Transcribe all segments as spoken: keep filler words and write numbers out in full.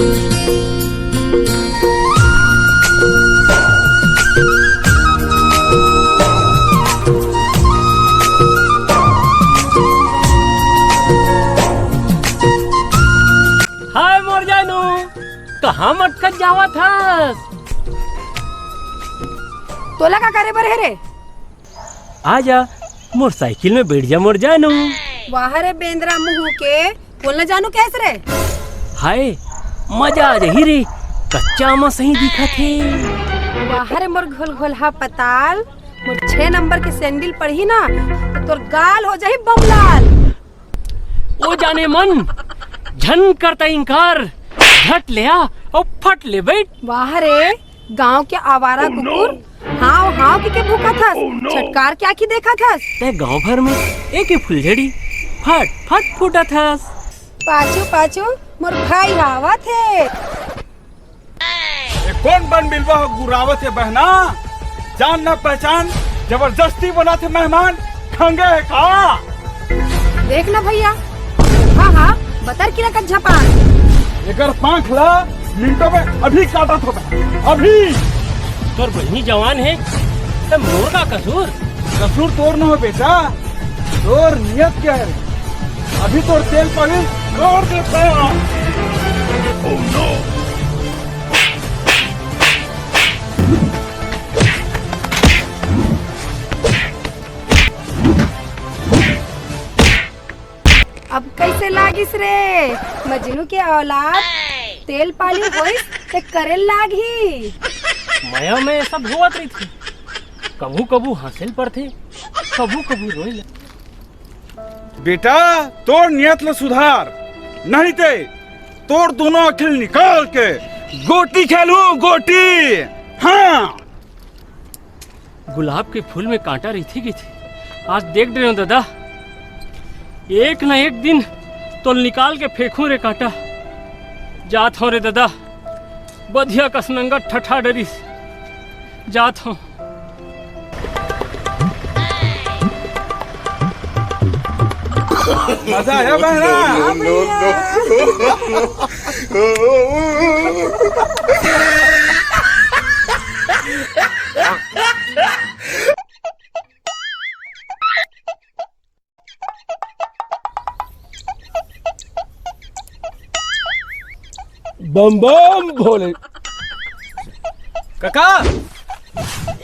हाय मोर जानू, कहाँ मटकत जावत हस? तोला का करे बर हे रे? आ जा, मोर साइकिल में बैठ जा मोर जानू। वाह रे बेंदरा मुंह के, बोलना जानू कैस रे? हाय, मजा आ जाही रे, कच्चा आमा सही दिखत हे। वाह रे मोर घोल घोलहा पताल, मोर छह नंबर के सैंडल पड़ही ना, तो तोर गाल हो जाही बमलाल। ओ जाने मन, झन करता इंकार, झट ले आ और फट ले बैठ। वाह रे, गांव के आवारा कुकुर, हाव हाव के, के भूखत हस, छटकार के आंखी देखत हस। ते गांव भर में एक ही फुलझड़ी फट फट फूटत हस। पाछू पाछू मोर भाई आवत हे। ये कोन बन बिलवा हो गुरावत हे बहना? जान ना पहचान, जबरदस्ती बनाथे मेहमान, खंगे हे का? देख ना भैया, हाँ हाँ, बतर की रकत झपान। एकर पांख ला मिनटों में अभी काटत होता, अभी। तोर बहिनी जवान हे, त मोर का कसूर? कसूर तोर न हो बेटा, तोर नियत क्या है? अभी तोर तेल पानी छोड़ देता। अब कैसे लागिस रे मजनू के औलाद? तेल पानी होइस ते करे लागही। मया में सब होवत रहिथे, कभू कभू हंसे ल पड़थे, कभू कभू रोए ल। बेटा, तोर नियत ल सुधार, नहीं ते तोर दोनों आंखी निकाल के गोटी खेलहूं, गोटी। हाँ। गुलाब के फूल में कांटा रहिथे कहिथे, आज देख डरे हंव दादा, एक न एक दिन तोल निकाल के फेंकहूं रे कांटा। जात हंव रे दादा, बधिया कस नंगा ठठा डरिस, जात हंव। मजा आया बहना? बम बम भोले। काका,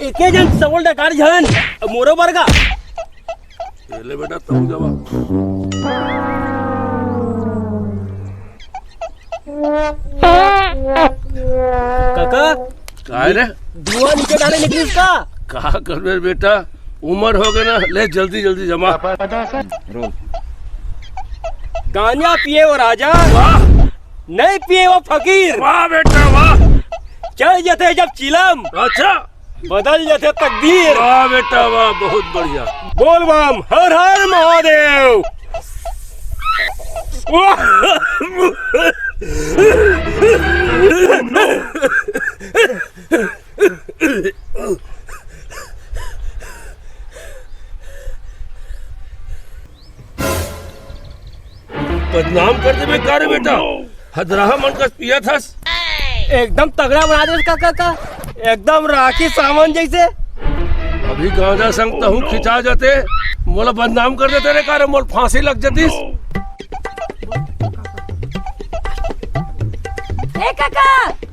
एके जन सबल डकार झन, मोरो बरगा। ले बेटा, तू जवा। काका, काय रे? धुआं नीचे डाले निकलिस का? का करबे बेटा, उमर हो गे ना, ले जल्दी जल्दी जमा। रोल। गांजा पिए वो राजा, वाह। नहीं पिए वो फकीर। वाह बेटा, वाह। चढ़ जथे जब चिलम, अच्छा। बदल जथे तकदीर। वाह बेटा, वाह, बहुत बढ़िया। बोल बम, हर हर महादेव। बदनाम कर देबे का रे बेटा? हदराहा मन कस पियत हस। एकदम तगड़ा बना देस काका का, एकदम राखी सावन जैसे। अभी गांजा संग तहूं खिंचा जाते, मोला बदनाम कर देते रे का रे, मोला फांसी लग जातिस। ए काका,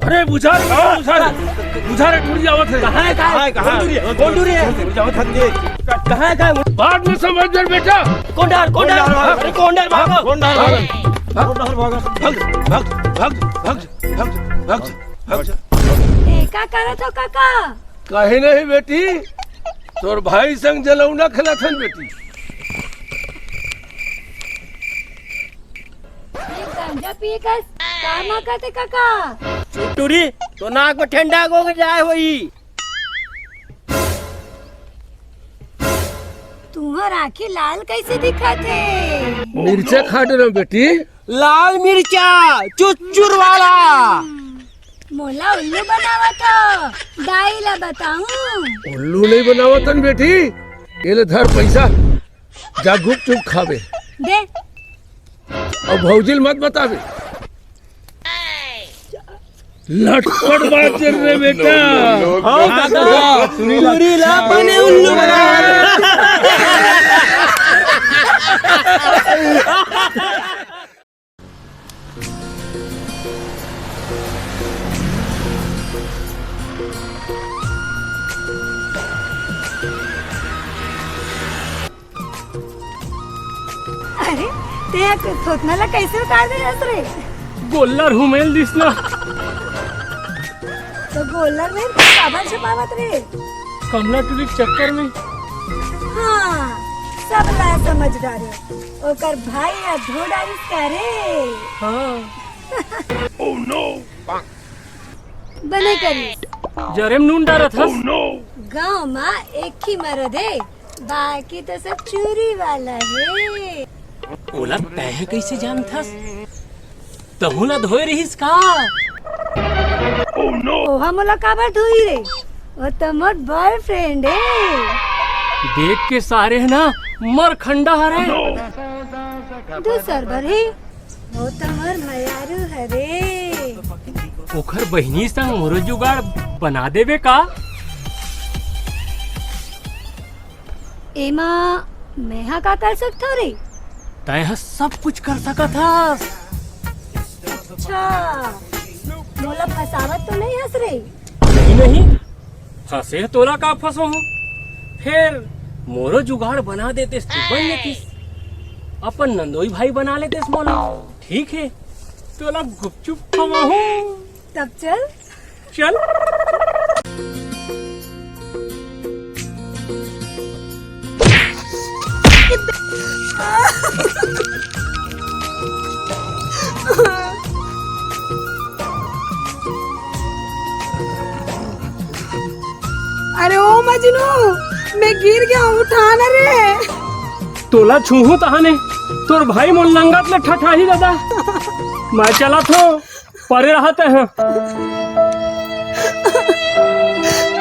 अरे बुझा रे, हाँ। बुझा रे, बुझा रे, टूरी आवत हे। कहाँ है, कहाँ है? कहाँ है, कहाँ है? कौन टूरी है? कौन टूरी है? टूरी आवत हे। कहाँ है, कहाँ है? बाद में समझ बेटा। कौन डार, कौन डार? कौन डार? अरे कौन डार, भागो। कौन डार, भागो। भाग, भाग, भाग, भाग, भाग, भाग, भाग, भाग। ए, का करत हो काका? कहीं नहीं बेटी, तोर भाई संग जलौना खेलत हन बेटी। ये गांजा पिए का का मांगत हे काका? टूरी, तो नाक में ठंडा हो जाए होई। तुहर आँखी लाल कैसे दिखत हे? मिर्चा खा डरे बेटी। लाल मिर्चा, चुचुर वाला। मोला उल्लू बनावत हो, दाई ला बताऊं? उल्लू नहीं बनावत हन बेटी, ये ले धर पैसा, जा गुपचुप खाबे। दे। अउ भौजी ल मत बताबे। लटपट बात कर रे बेटा। हाँ, दादा। हाँ, टूरी ला बने उल्लू बना। अरे, ते ह थोथना ला कैसे उतार दे हस रे? गोल्लर हुमेल दिस ना। तो गोल्लर में काबर छुपावत रे? कमला टूरी के चक्कर में। हाँ, सब ला समझ डारे। ओकर भाई ह धो डारिस का रे? हाँ। बने करिस। जरे म नून डारत हस। गांव म एक ही मरद हे, बाकी तो सब चूरी वाला हे। ओला तैं ह कइसे जानथस? तहूं ला धोए रिहिस का? ओहा मोला काबर धोई रे? वो तो मोर बॉयफ्रेंड हे। देख के सारे ह ना मरखंडा हरे। दूसर बर हे। वो तो मोर मयारू हरे। ओखर बहिनी संग मोरो जुगाड़ बना देबे का? एमा मैं हा का कर सकथव रे? तैं ह सब कुछ कर सकत हस। अच्छा, मोला फसावत तो नहीं हस रे? नहीं, नहीं, फंसे तोला का फंसो हूँ। फेर मोरो जुगाड़ बना देतेस तो बन लेतिस। अपन नंदोई भाई बना लेतेस मोला। ठीक हे, तोला गुपचुप खवाहूँ। तब चल। चल। अरे ओ मजनू, मैं गिर गया हूँ, उठा ना रे। तोला छूहूं तहाने तोर भाई मोर लंगट ले ठठाही दादा। मैं चलत हूँ, परे रहत है।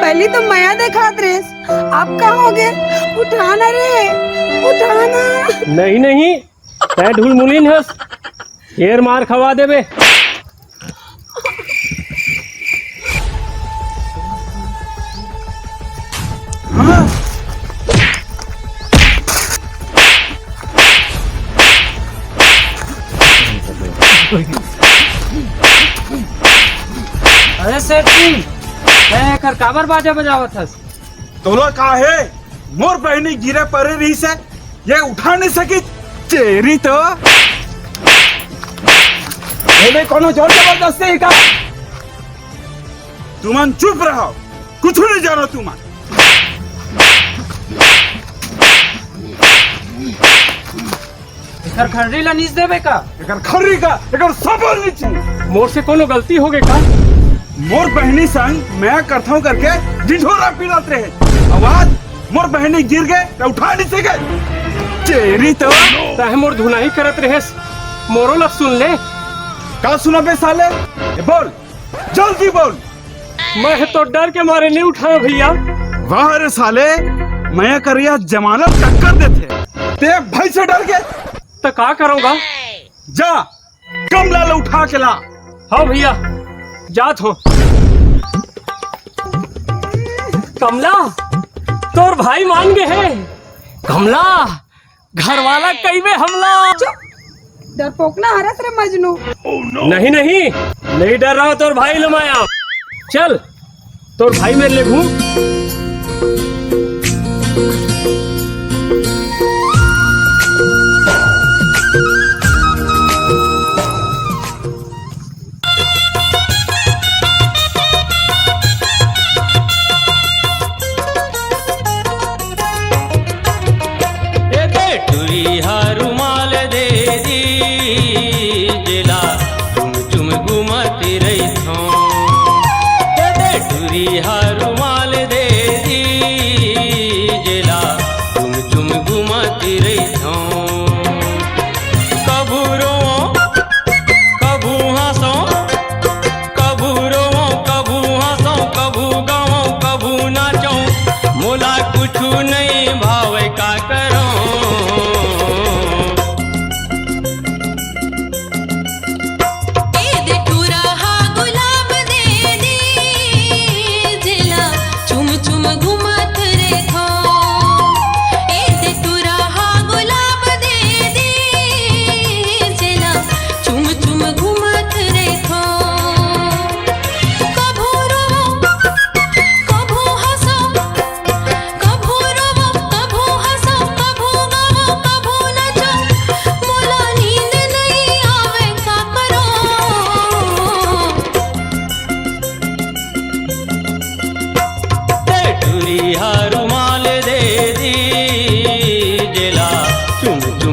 पहली तो मया देखात रेस, अब का हो गे? उठा ना रे, उठा ना। नहीं, नहीं, तै ढुलमुलिन हस, फेर मार खवा देबे। अरे सेठ जी, तै एकर काबर बाजा बजावत हस? तोला का हे? मोर बहिनी गिरे परे रहिस हे, ये उठा नहीं सकिस। तेरी तो। एमे कोनो जोर जबरदस्ती हे का? तुमन चुप रहो, कुछ नहीं जानो तुमन। एकर खर्री ला नीच देबे का? एकर खर्री का, एकर सबल नीचे। मोर से कोनो गलती हो गे का? मोर बहिनी संग मैं करथौं करके ढिढोरा पिटत रहे। आवाज, मोर बहिनी गिर गे, त उठा नहीं सके। तेरी तो। तैं मोर धुनाई करत रहेस, मोरो ला सुन ले। का सुनबे साले? ए बोल, जल्दी बोल। मैं तो डर के मारे नहीं उठाया भैया। वाह रे साले, मैं करिया जमानत टक्कर देथे। ते भाई से डर के? तो का करूंगा? जा, कमला ला उठा के ला। हाँ भैया, जात हो। कमला, तोर भाई मान गे हे। कमला, घर वाला कइबे हमला। चुप, डरपोकना हरस रे मजनू। नहीं, नहीं, नहीं डर रहा तोर भाई लमाया। चल, तोर भाई मेर ले घूम। ए दे टुरी हा रुमाल दे दी, जेला चुम चुम घुमत रहिथौं। ए दे टुरी हा रुमाल दे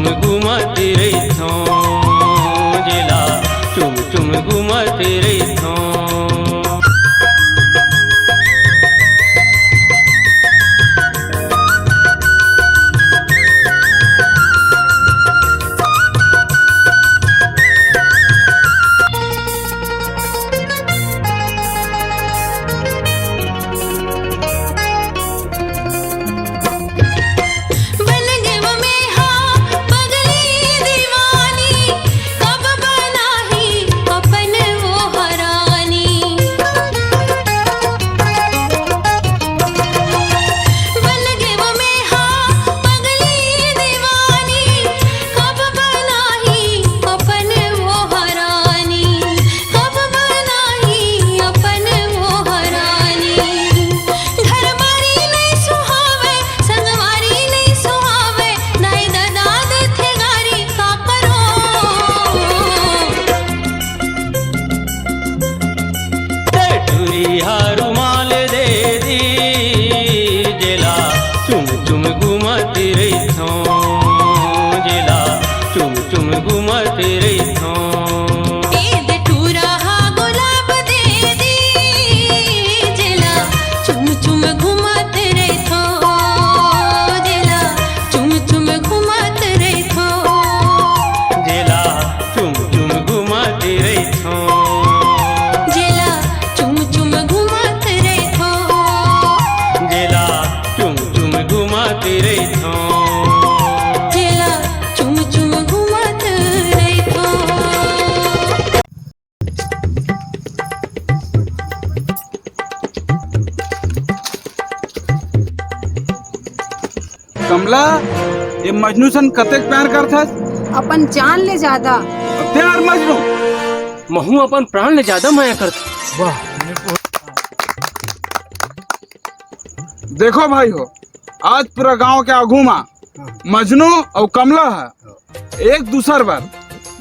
घूमत रहिथों, जेला चुम चुम घूमत रहिथों। बन गेंव मेहा पगली दीवानी, कब बनाही अपन वो हरानी। बन गेंव मेहा पगली दीवानी, कब बनाही अपन वो हरानी, कब बनाही अपन वो हरानी। घर बारी नइ सुहावय, संगवारी नइ सुहावय, दाई ददा देथे गारी, का करों? ते टुरी हा रुमाल दे दी, जेला चुम चुम घूमत रहिथों, जेला चुम चुम घूमत रहिथों। ए दे टूरा हा गुलाब दे दी, जेला चुम चुम घूमत रहिथों, जेला चुम चुम घूमत रहिथों। जेला चुम चुम घूमत रहिथों। जेला चुम चुम घूमत रहिथों। जेला चुम चुम घूमत रहिथों। जेला चुम चुम घूमत रहिथों। कमला, ये मजनू सन कतेक प्यार करथस? अपन जान ले ज्यादा। ते यार मजनू। महूं अपन प्राण ले ज्यादा मया करथों। वाह। देखो भाई हो, आज पूरा गांव के आगू मा मजनू अउ कमला ह एक दूसर बर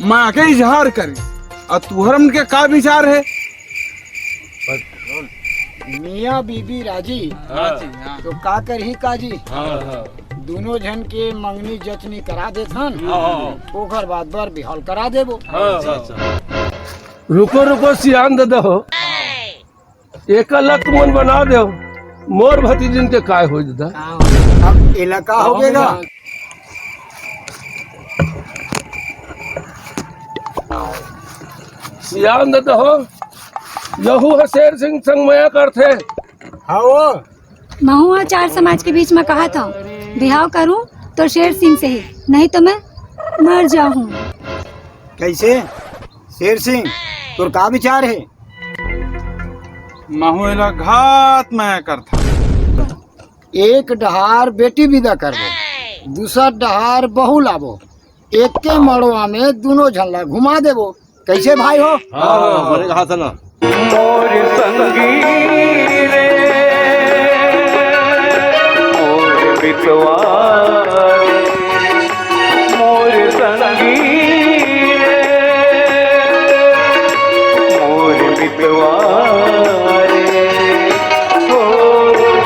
मया के इजहार करिस। अउ तुहर मन के का विचार हे? मियाँ बीबी राजी, हाँ जी, हाँ। तो का करही काजी? हाँ, हाँ। दूनों झन के मंगनी जचनी करा देथन, हाँ, हाँ। ओकर बाद बर बिहाव करा देबो। हाँ, हाँ। रुको, रुको, सियान ददा हो, एकर ला तुमन बना देव, मोर भतीजिन के काय होय ददा? अब एला का होगे गा? सियान ददा हो, यहू ह शेर सिंह संग मया करथे। हाँ वो। महूं ह चार समाज के बीच म कहत हंव, बिहाव करूं तो शेर सिंह से ही, नहीं तो मैं मर जाहूं। कइसे? शेर सिंह, तोर का विचार हे? महूं एला घात मया करथंव। एक डहार बेटी बिदा करबो, दूसर डहार बहू लाबो, एके मड़वा में दूनों झन ला घुमा देबो। कइसे भाई हो? हाँ, हाँ, बने कहा था ना। मोर संगी रे, मोर मितवा रे, मोर संगी रे, मोर मितवा रे। ओ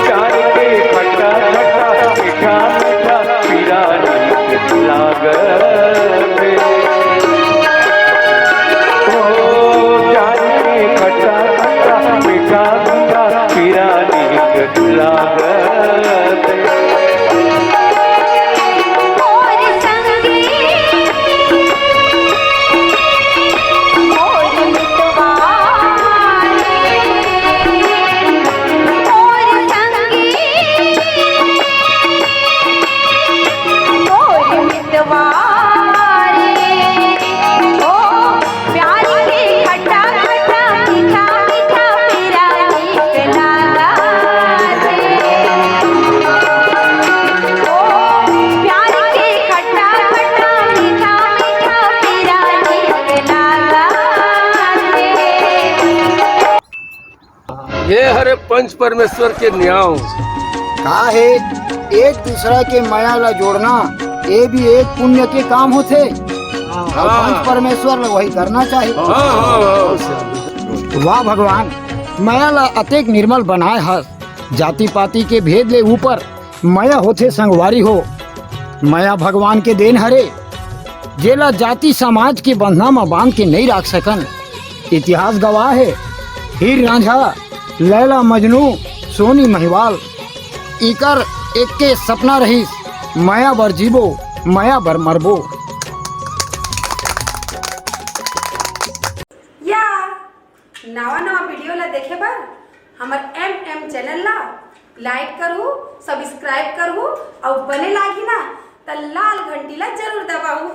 प्यार के खट्टा खट्टा मीठा मीठा पीरा नीक लागत। ओ प्यार के खट्टा खट्टा मीठा मीठा पीरा नीक लागत। मोर संगी, मोर मितवा रे, मोर संगी, मोर मितवा रे, ओ प्यार के खट्टा खट्टा मीठा मीठा पीरा नीक लागत हे। ओ प्यार के खट्टा खट्टा मीठा मीठा पीरा नीक लागत हे। ये हरे पंच परमेश्वर के नियाव। का हे, एक दूसरा के मया ला जोड़ना, ये भी एक पुण्य के काम होथे। अउ हाँ। पंच परमेश्वर ला वही करना चाहिए। हाँ, हाँ, हाँ। वाह भगवान, मया ला अतेक निर्मल बनाए हस। जाति पाति के भेद ले ऊपर मया होथे संगवारी हो। मया भगवान के देन हरे, जेला जाति समाज के बंधना म बांध के नइ राख सकन। इतिहास गवाह हे, हीर रांझा, लैला मजनू, सोनी महिवाल, इकर एक्के सपना रहिस, मया बर जीबो, मया बर मरबो। या नवा नवा वीडियो ला देखे बर हमर एम एम चैनल ला लाइक करहू, सब्सक्राइब करहू, अउ बने लागही ना त लाल घंटी ला जरूर दबाहू।